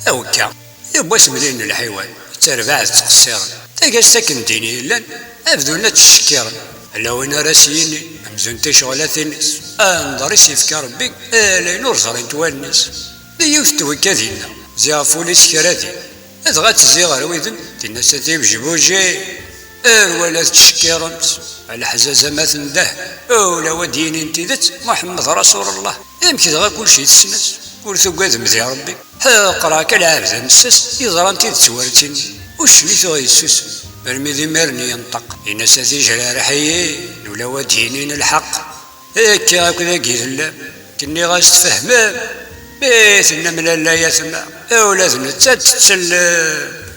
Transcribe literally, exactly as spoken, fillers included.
Awekka, yiwwas mlilen lḥiwan, d tarbaɛt ttqessiren. Taggast akken din i llan, ad bdun ad ttcekkiren. Ala win ara s-yinin, amzun ticeɣlatin-is, anḍer i s-yefka Rebbi, ala ayen ur ẓrint wallen-is. Di yiwet n twekka dinna, ziɣ ɣef wul-is kra din. Dɣa tezzi ɣer widen, tinna-s a tibejbuji, ar wala tettcekkiremt, a leḥzaza ma tendeh, ula wa d-yinin tidet, Muḥemmed Rasulullah. Amek dɣa kulci tessen-as? Ur tugadem di Rebbi? Ḥeqreɣ akka lɛebd amessas yeẓran tidet war tin. Uccen i tuɣ yessusem, armi d imiren yenṭeq, yenna-s a tijrarḥiyin, ula wa d-yinin lḥeqq. Akka akk dagi tellam, k-nniɣ-as tfehmem, mi tennam lalla yatma, ula d nettat tettellem.